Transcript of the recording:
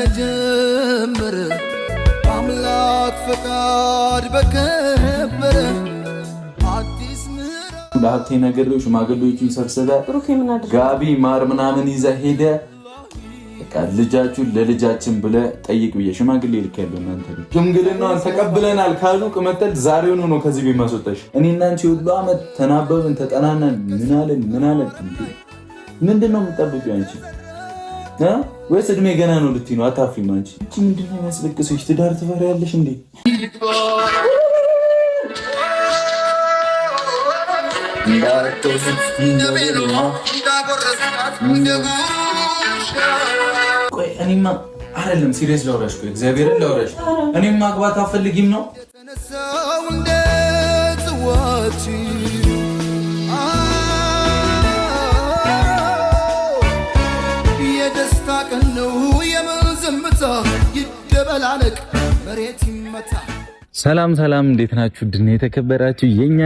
ተጀመረ በአምላክ ፈቃድ በከበረ አዲስ ምዕራፍ። ለሀብቴ ነግሬው ሽማግሌዎቹን ሰብስበ ጋቢ ማር ምናምን ይዘህ ሄደህ በቃ ልጃችሁን ለልጃችን ብለህ ጠይቅ ብዬ ሽማግሌ ልኬያለሁ። እናንተ ቤት ሽምግልናዋን ተቀብለናል ካሉ ቅምጥል ዛሬውኑ ነው ከዚህ ቤት ማስወጣሽ። እኔ እና አንቺ ሁሉ ዓመት ተናበብን፣ ተጠናናን፣ ምናለን ምናለን። ምንድን ነው የምጠብቂው አንቺ? ወይስ እድሜ ገና ነው ልትይ ነው? አታፍሪም አንቺ? እቺ ምንድን ነው የሚያስለቅስሽ? ትዳር ትፈሪያለሽ እንዴ? ቆይ እኔማ አይደለም serious ላውራሽ፣ ቆይ እግዚአብሔርን ላውራሽ። እኔም ማግባት አትፈልጊም ነው? የተነሳው እንደ ጽዋች የደስታ ቀን ነው የምን ዝምታ ይደበላለቅ መሬት ይመታ። ሰላም ሰላም፣ እንዴት ናችሁ? ድን የተከበራችሁ የኛ